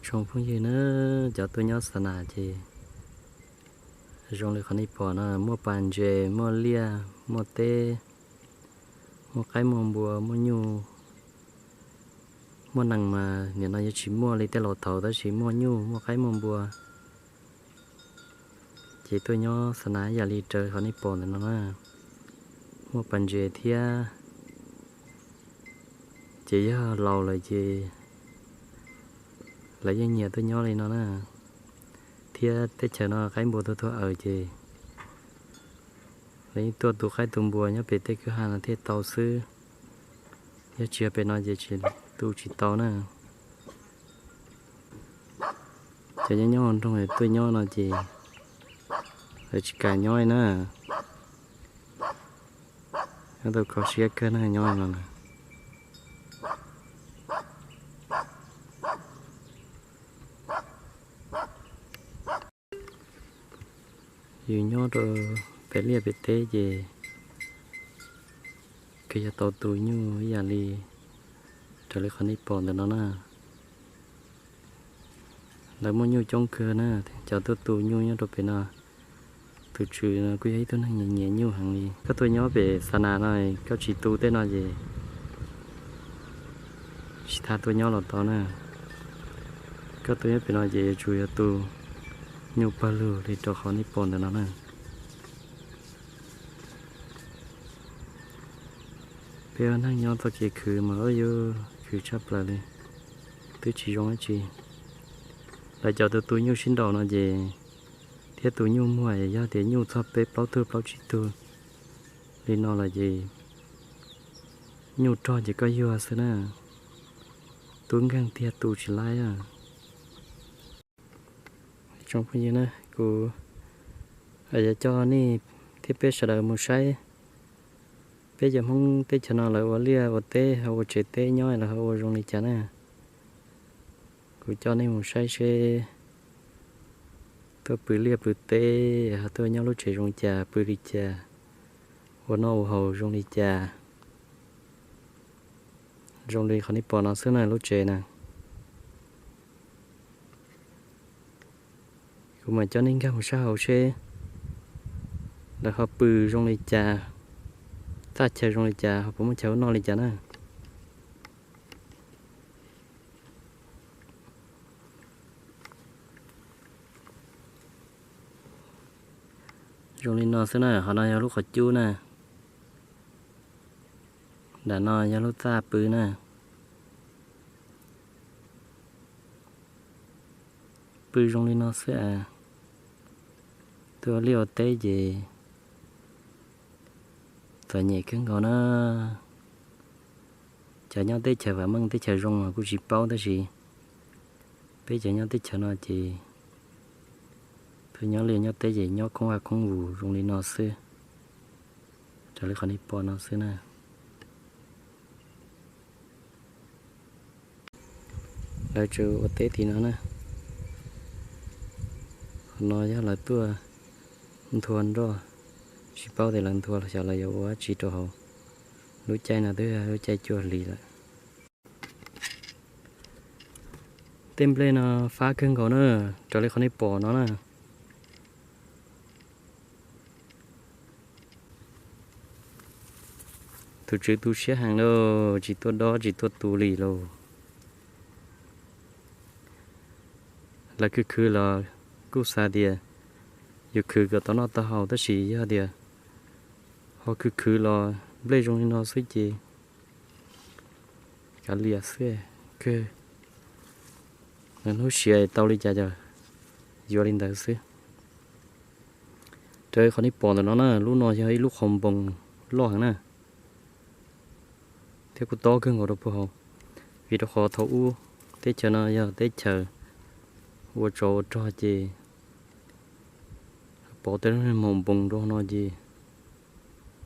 Tsoom phooj ywg na, cov tuaj nyob Xab Nas ces zoo li qhov nej pom no, muaj pas ntses, muaj liaj, muaj teb, muaj qaib muaj npua, muaj nyuj, muaj neeg mas nim no yuav tsis muaj li tej laus thaud tab sis muaj nyuj, muaj qaib muaj npua. Ces tuaj nyob Xab Nas ib yam li raws qhov nej pom ntawm no na, muaj pas ntses thiab. Ces yog laus lawm ces lawv yeej nyiam tuaj nyob li no na. Thiab teb chaws no qaib npua tuag tuag aws ces lawv yeej tuaj tu qaib tu npua nyob pem tej kwj ha no thiaj tau xwb. Yog tsis yog pem no ces tsis tu tsis tau na. Cov nyob nyob nroog tuaj nyob no ces lawv tsis kam nyob li na. Nyob tau kho siab kawg na nyob no na. Yus nyob rau pem liaj pem teb ces kawg yog tau tu nyuj ib yam li raws li qhov nej pom ntawm no na. Lawv muaj nyuj coob kawg na, cov tuaj tu nyuj nyob rau pem no, tus tswv no kuj yog ib tug neeg nyiam nyiam nyuj heev li. Koj tuaj nyob pem Xab Nas no koj tsis tu tej no ces tsis tas tuaj nyob los tau na. Koj tuaj nyob pem no ces yuav tsum yog tu nyuj pawg lug li rau qhov nej pom ntawm no na. Peb ua neeg nyob txoj kev khwv mas yuav khwv tshaj plaws li, twb tsis zoo dab tsi. Lawv cov tus tu nyuj sib nraus no ces thiab tus nyuj muag yog tias nyuj txog peb plaub tug plaub tsib tug li no lawm ces nyuj rog ces koj yuag xwb na. Tub nkeeg tiag tu tsis laib. Tsoom phooj ywg na, kuv yuav coj nej thiab peb sawv daws mus saib peb cov Hmoob teb chaws no lawv ua liaj ua teb ho ua tsev teb nyob lawv ho ua zoo li cas na. Kuv coj nej mus saib seb tuaj pw liaj pw teb ho tuaj nyob lub tsev zoo li cas, pw li cas, ua noj ua haus zoo li cas. Zoo li qhov nej pom no xwb na lub tsev na. Kuv mam coj nej nkag mus sab hauv seb lawv ho pw zoo li cas, txaj chaw zoo li cas ho puas muaj chaw ua noj li cas na. Zoo li no xwb na, qhov no yog lub qhov cub na. Nram no yog lub txaj pw na. Pw zoo li no xwb as. Tuaj ua liaj ua teb ces txom nyem kawg nkaus na. Cov nyob teb chaws vam meej teb chaws zoo los kuj tsis paub tab sis peb cov nyob teb chaws no ces tuaj nyob liaj nyob teb ces nyob khoob vaj khoob vus zoo li no xwb. Raws li qhov nej pom no xwb na. Lawv tsuas ua teb tim no na. Qhov no yog lawv tuaj nthua nroj, tsis paub tias lawv nthua los xyov lawv yuav ua dab tsi rau hauv. Lub caij no twb yog lub caij cuaj hlis lawm. Tej nplej no fab kawg nkaus na, raws li qhov nej pom no na. Tus tswv tu siab heev lauj, tsis tuaj dob tsis tuaj tu li lauj. Lawv khwv khwv los kuj xav tias yuav khwv kom tau noj tau haus tab sis yog tias ho khwv khwv los nplej zoo li no xwb ces kav liam xwb kawg. Lawv hnub siav tau li cas ces yuav li ntawd xwb. Raws li qhov nej pom ntawm no na, lub no yog ib lub qhov npoos loj heev na, thiab kuj tob kawg nkaus rau puag hauv, vim rau qhov thaum ub teb chaws no yog teb chaws ua tsov ua rog ces pov tej lub niag maum npoos rau no ces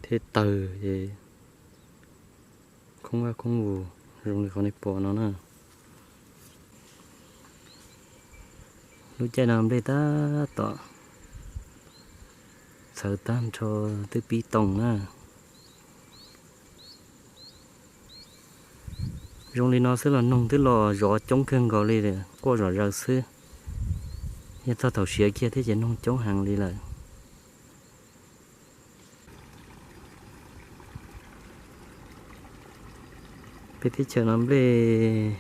thiaj tawg ces khoob vaj khoob vus zoo li qhov nej pom no na. Lub caij no nplej tab tom txhawv tag nrho, twb pib toog na. Zoo li no xwb los noog twb los zov coob kawg nkaus li, quaj zom zaws xwb. Yog txog thaum siav kiag thiab ces noog coob heev li lawm. Peb teb chaws no nplej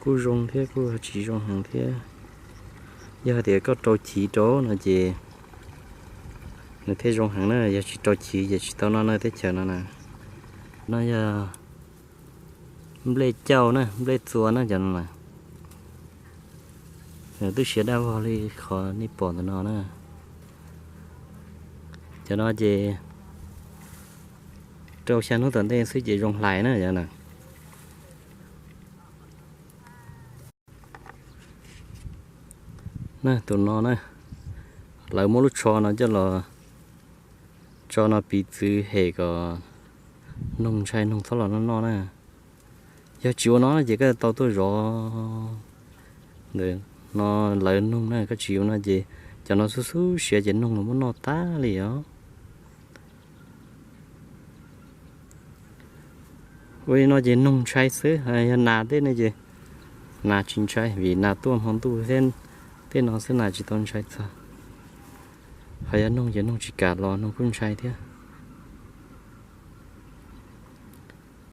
kuj zoo thiab kuj tsis zoo heev thiab. Yog hais tias koj rau chiv rau no ces nws thiaj zoo heev na, yog tsis rau chiv ces tsis tau noj na teb chaws no na. No yog nplej cauj na, nplej txua na cov no na. Twb siav daj vog li qhov nej pom ntawm no na. Cov no ces rau xya hnub tom ntej xwb ces zoo hlais na cov no. Na tus no na, lawv muab lub tsho no coj los tso no piv txwv hem kom noog ntshai noog txhob los noj noj na. Yog tsis ua no ces koj tau tuaj zov ntawm no lawv noog na, koj tsis ua no ces cov no xub xub siav ces noog los muab noj tag li os. Ua li no ces noog ntshai xwb, yog nas tej ne ces nas tsis ntshai vim nas tuaj hmo ntuj thiab, tej no xwb nas tsis tau ntshai txog. Ho yog noog ces noog tsis kam los noog kuj ntshai thiab.